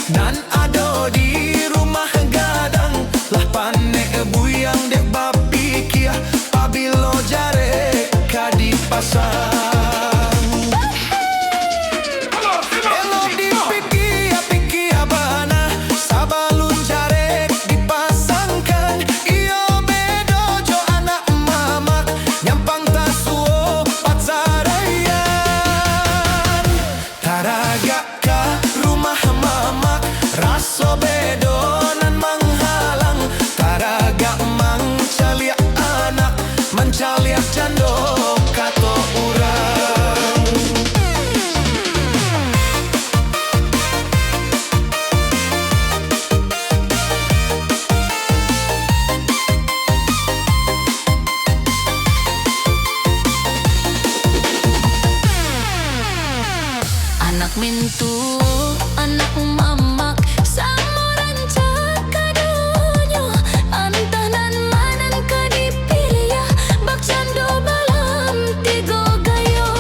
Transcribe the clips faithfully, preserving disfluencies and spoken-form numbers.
Nan ado di rumah gadang, lah panek buyang dek bapikia, pabilo jarek ka dipasang. Elok dipikia-pikia bana, sabalun jarek dipasangkan. Iyo bedo jo anak mamak, nyampang tasuo pacaraian. Taragak ka rumah mamak, raso bedo nan manghalang. Taragak mancaliak anak, mancaliak jando, kato urang. Anak mintuo, anak mamak, samo rancak kadonyo. Antah nan ma nan ka dipiliah, bakcando balam tigo gayo.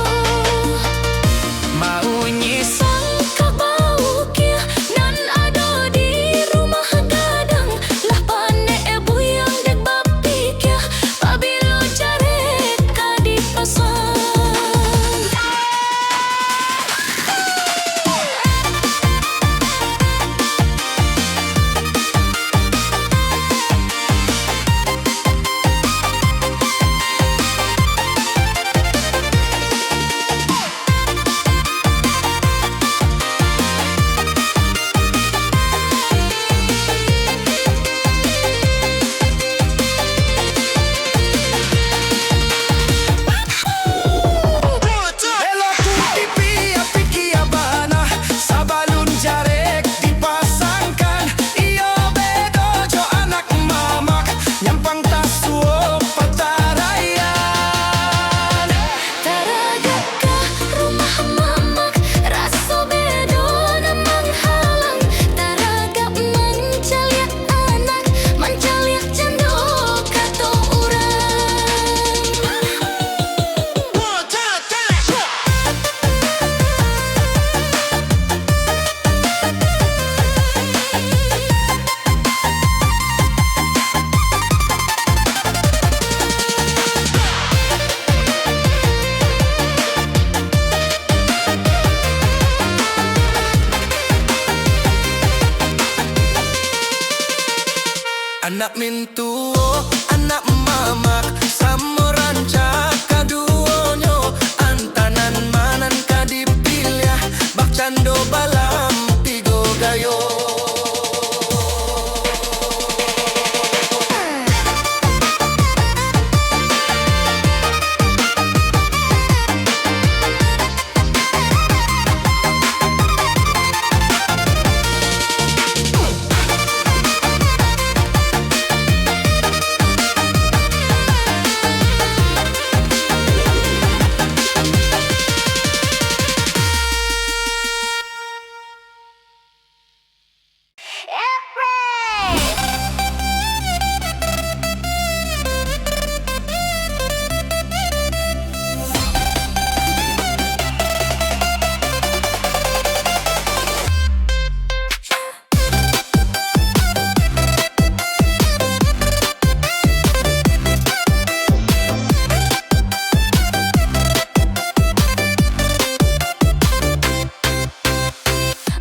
Maunyi sangkak baukiah, nan ado di rumah gadang, lah panek buyang dek bapikia, pabilo jarek ka dipasang. Elok dipikia-pikia bana, sabalun jarek dipasangkan. Iyo bedo jo anak mamak, nyampang tasuo pacaraian. Taragak ka rumah mamak, raso bedo nan manghalang. Taragak mancaliak anak, mancaliak jando, kato urang. Anak mintuo, anak mamak, samo rancak kaduonyo. Antah nan ma nan ka dipiliah, bakcando balam tigo gayo.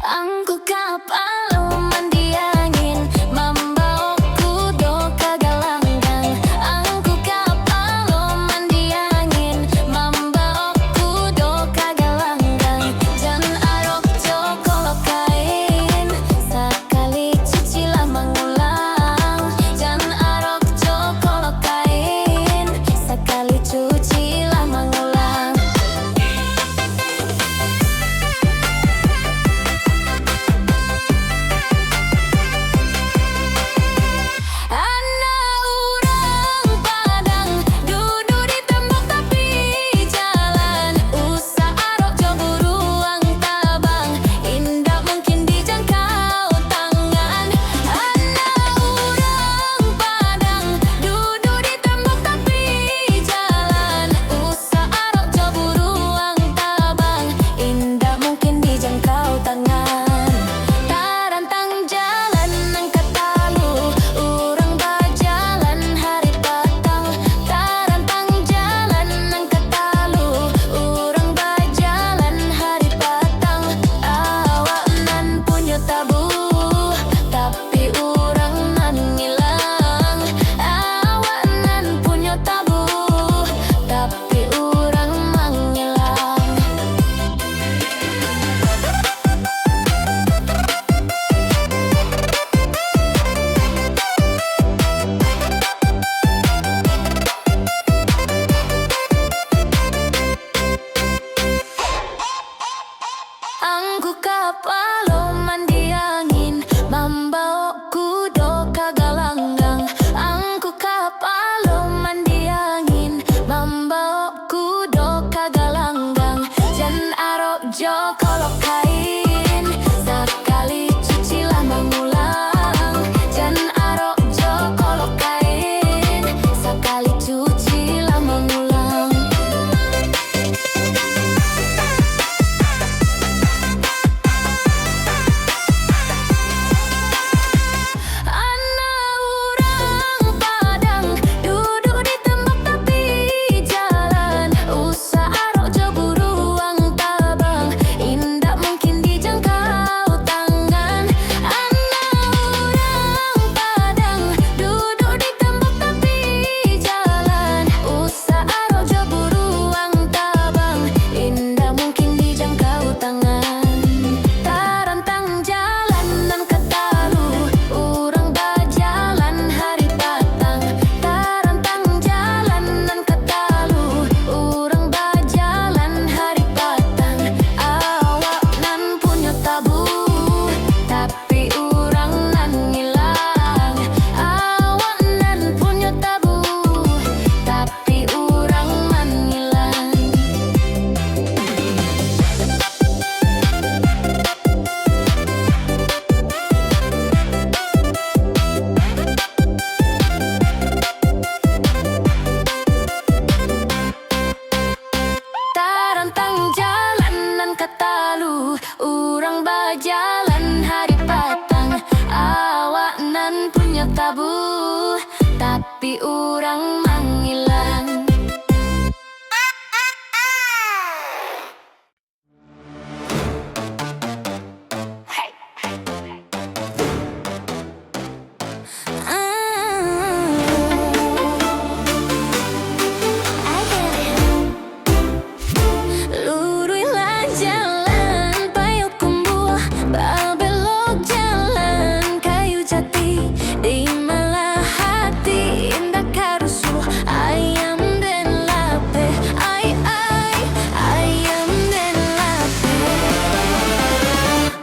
Angku kapalo mandi angin, mambaok kudo ka galanggang. Angku kapalo mandi angin, mambaok kudo ka galanggang. Jan arok jo kolok kain, sakali cuci lah mangulang. Jan arok jo kolok kain, sakali cuci lah mangulang. Jalan hari patang, awak nan punyo tabu, tapi urang mangilang. Luruihlah jalan Payokumbuah, babelok jalan Kayu Jati. Di malah hati indak ka rusuah, ayam den lapeh, ai, ai, ayam den lapeh.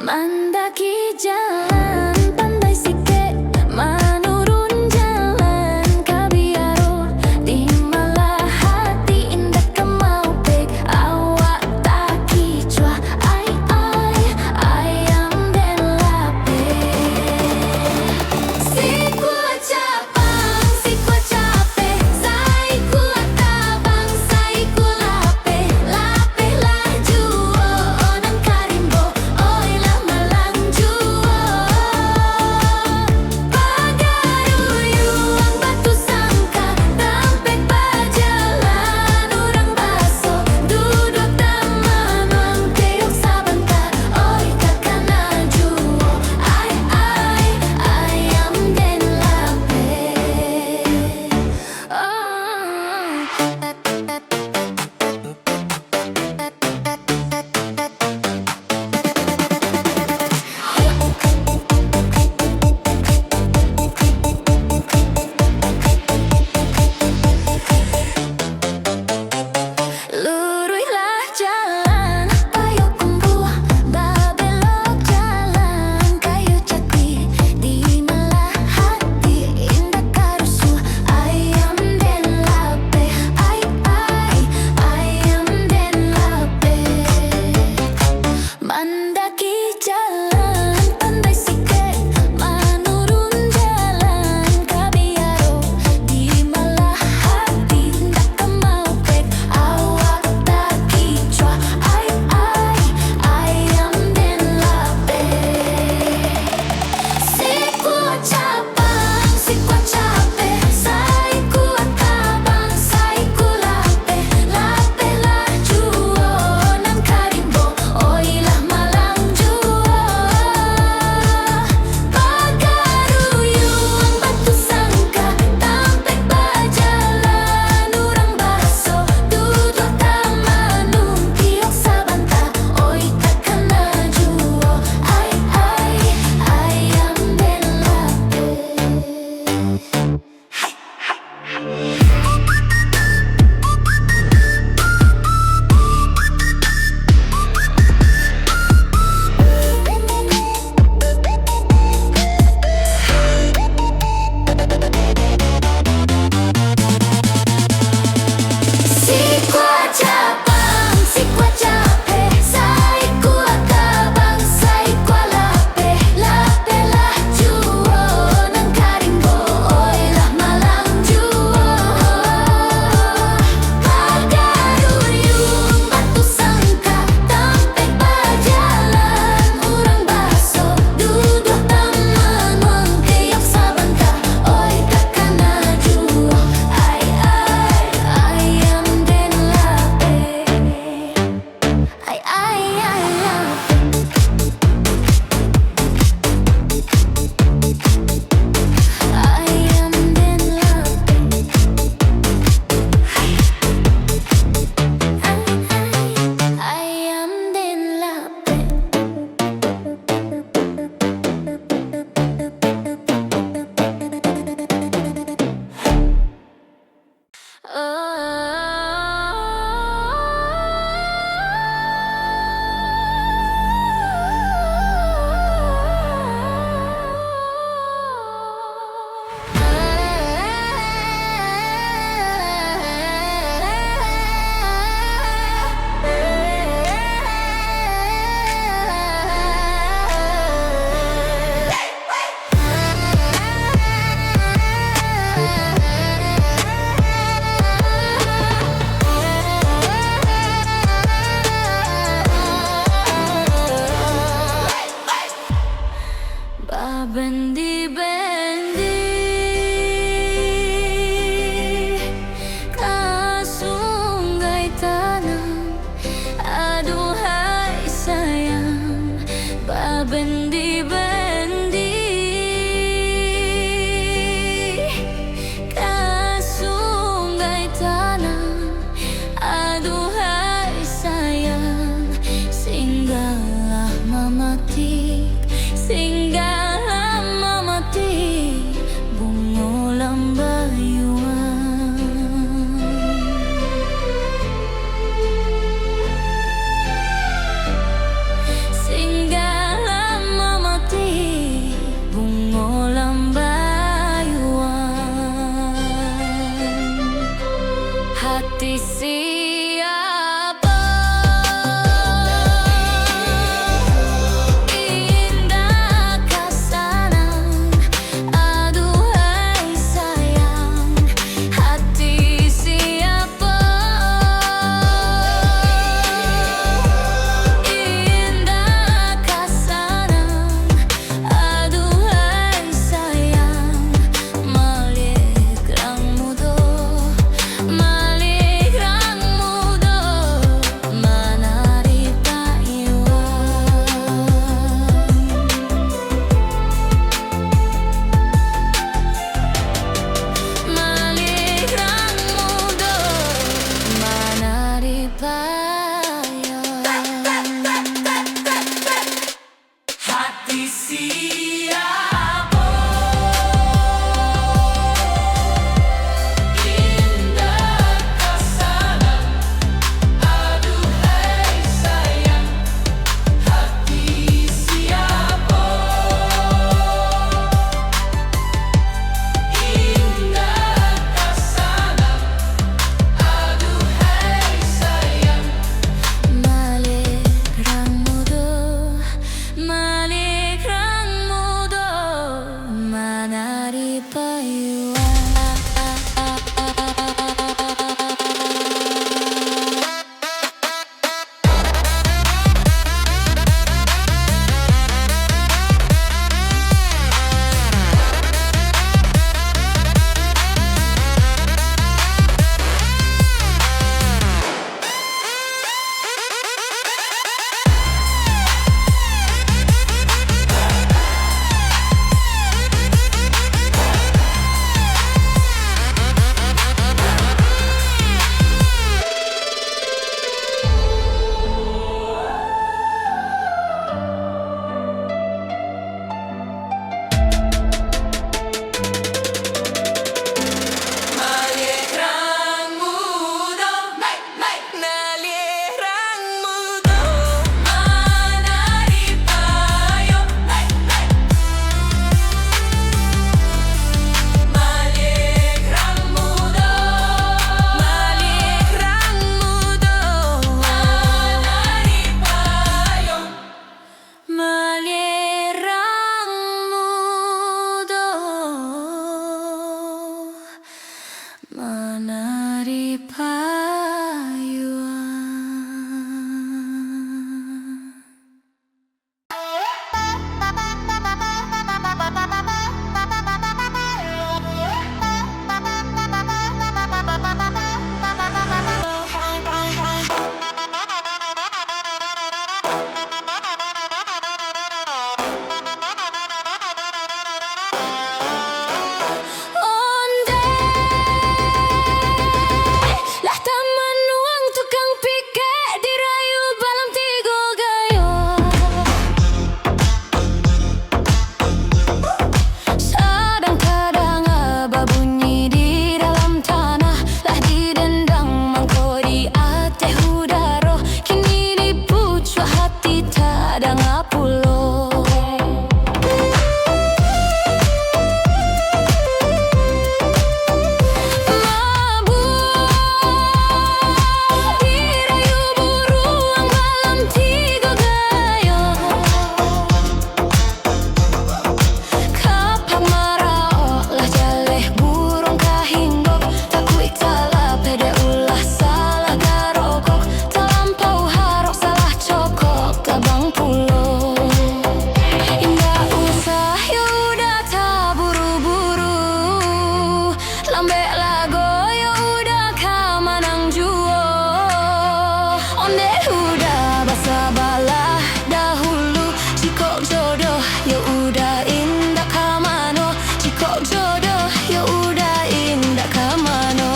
Mandaki jalan pandai sikek, manurun jalan ka biaro. Di malah hati indak ka maupek, awak takicuah, ai, ai, ayam den lapeh. Sikua cabang, sikua capeh, saikua tabang, saikua lapeh, lapehlah juo nan ka rimbo, oi lah malang juo. Bendi-bendi ka Sungai Tanang, aduhai sayang, babendi-bendi ka Sungai Tanang, aduhai sayang, singgahlah mamatik, singgahlah mamatik bungo lambayuang. Singgahlah mamatik bungo lambayuang. Hati siapo indak ka sanang, aduhai sayang, hati siapo indak ka sanang, aduhai sayang, maliek rang mudo, maliek rang mudo, manari payuang. Maliek rang mudo, manari payuang. Hati siapo indak ka sanang, aduhai sayang, hati siapo indak ka sanang, aduhai sayang. Maliek rang mudo, maliek rang Yo uda indak ka mano, jikok jodoh, yo uda indak ka mano.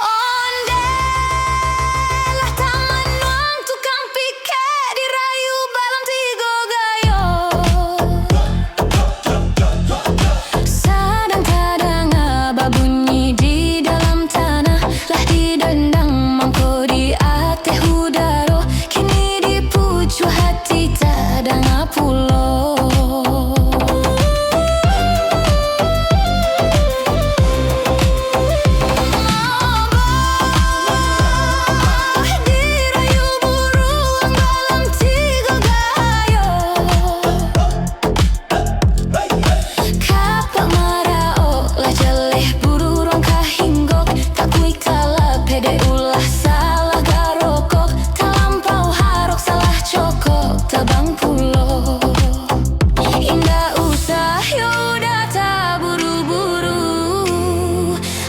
Onde lah tamanuang tukang pikek dirayu balam tigo gayo. Sadang tadanga babunyi di dalam tanah, lah didendang mangko di ateh udaro, kini di pucuak hati tadanga pulo. Dirayu buruang balam tigo gayo. Kapak maraok lah jaleh buruang ka hinggok, takuik talapeh dek ulah salah garokok, talampau harok salah cokok, tabang pulo. Indak usah yo uda taburu-buru,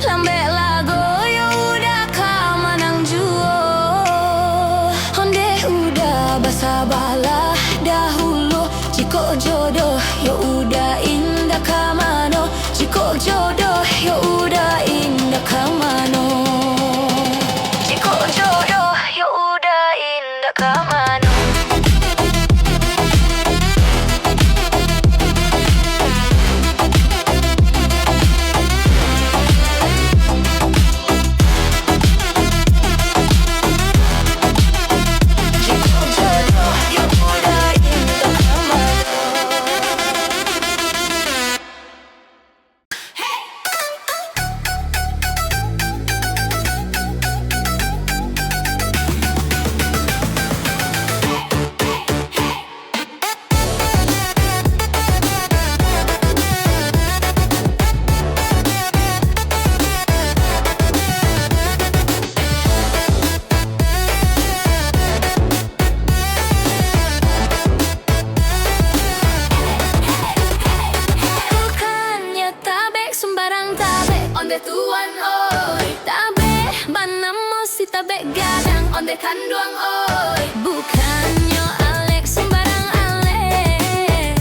lambek lago yo uda ka manang juo. Onde uda basabalah dahulu, jikok jodoh yo uda indak ka mano, jikok jodoh yo uda indak ka mano, jikok jodoh yo uda indak ka mano. Bukannyo tabek sumbarang tabek, onde tuan oi. Tabek banamo si tabek gadang, onde kanduang oi. Bukannyo alek sumbarang alek,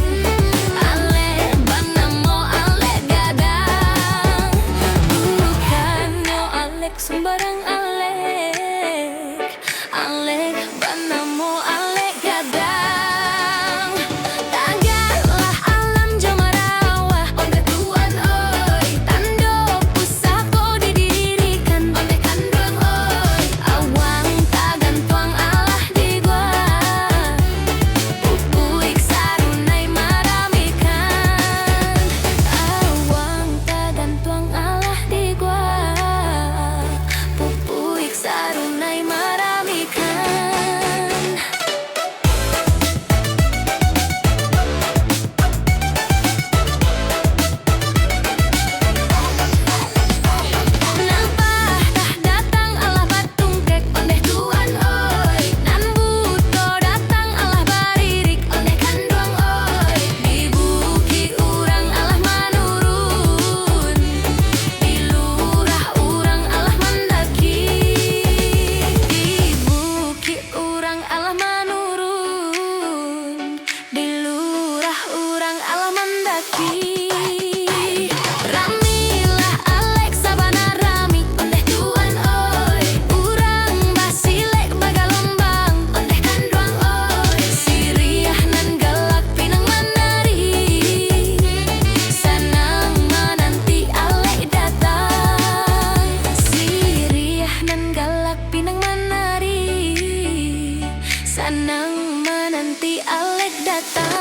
alek banamo alek gadang. Bukannyo alek sumbarang alek, alek banamo alek gadang. Tagaklah alam jo marawah, onde tuan oi. Tando pusako didirikan, onde kanduang oi. Awang tagantuang alah di gua, pupuik sarunai maramikan. Awang tagantuang alah di gua, pupuik sarunai maramikan. Nan patah datang alah batungkek, ondeh tuan oi. Nan buto datang alah baririk, ondeh kanduang oi. Di bukik urang alah manurun, di lurah urang alah mandaki. Di bukik urang alah manurun, di lurah urang alah mandaki. Ramilah alek sabana rami, ondeh tuan oi. Urang basilek bagalombang, ondeh kanduang oi. Siriah nan galak pinang manari, sanang mananti alek datang. Siriah nan galak pinang manari, sanang mananti alek datang.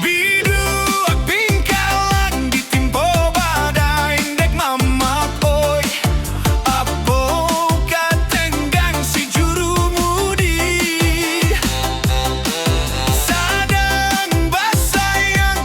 Biduak Bingkalang ditimpo badai, dek mamak oi, apo ka tenggang si jurumudi. Sadang basayang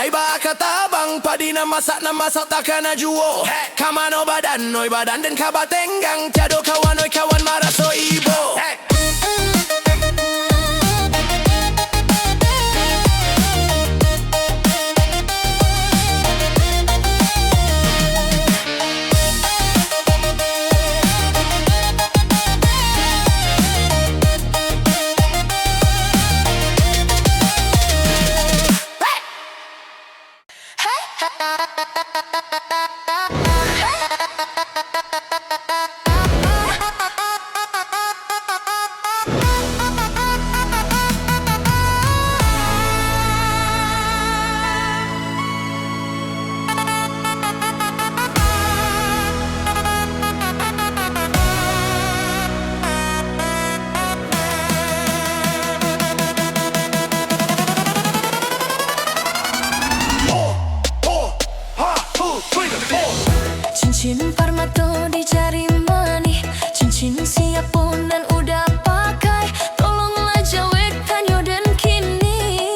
Ibarat kata abang, padi nan masak, nan masak takana juo. Ka mano badan, oi badan, den ka batenggang. Tiado kawan, oi kawan, maraso ibo. Cincin parmato di jari manih, cincin siapo nan uda pakai, tolonglah jawek tanyo den kini.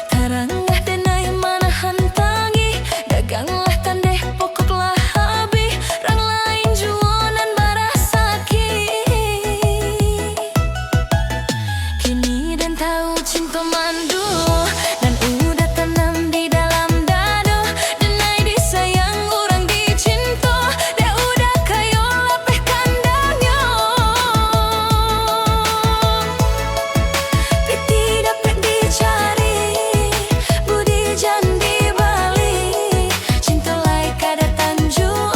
Tarangah denai manahan tangih, daganglah tandeh pokok lah habih, rang lain juo nan barasaki. Kini den tahu cinto manduo, nan uda tanam di dalam dado, denai disayang urang dicinto, dek uda kayo lapeh kandangnyo. Pitih dapek dicari, budi jan dibali, cinto lai ka datang juo.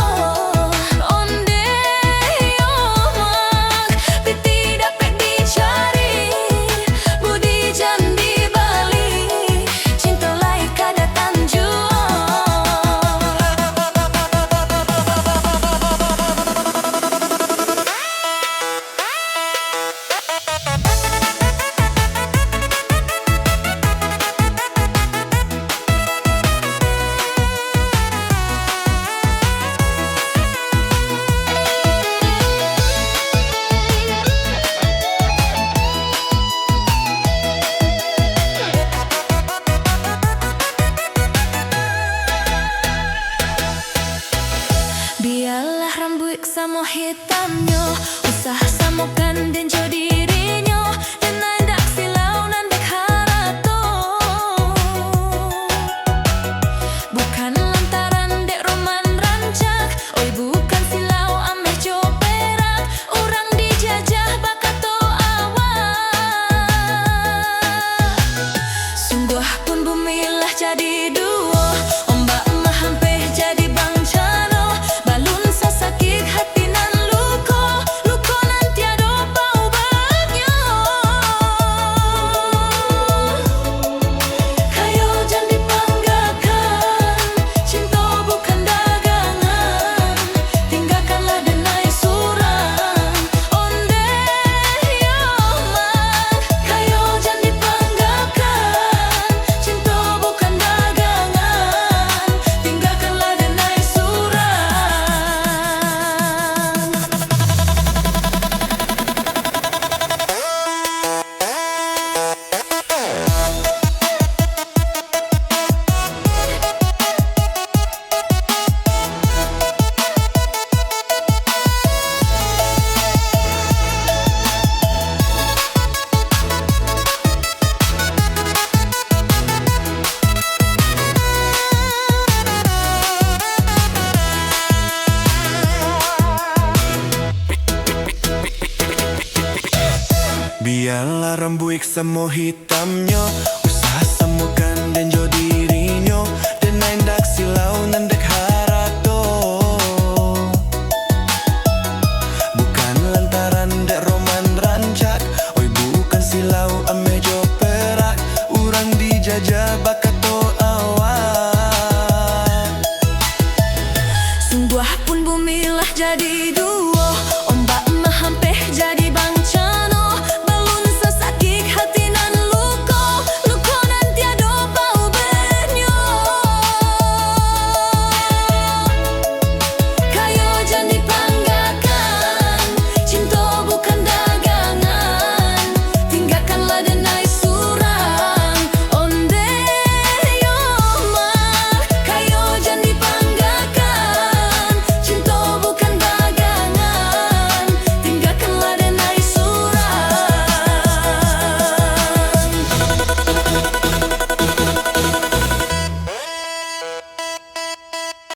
Ondeh yo mak, pitih dapek dicari, budi jan dibali, cinto lai ka datang juo. Bialah rambuik samo hitamnyo, usah samokan den jo dirinyo, denai dak silau nan dek harato. Bukan lantaran dek roman rancak, oi bukan silau ameh jo perak, urang dijajah bakato awak. Sungguahpun bumi lah jadi duo, ombak mahampeh jadi bancano, balun sasakik hati nan luko, luko nan tiado paubatnyo. Kayo jan dipanggakan, cinto bukan dagangan, tinggakanlah denai surang. Ondeh yo mak, kayo jan dipanggakan, cinto bukan dagangan, tinggakanlah denai surang. Bialah rambuik samo hitamnyo,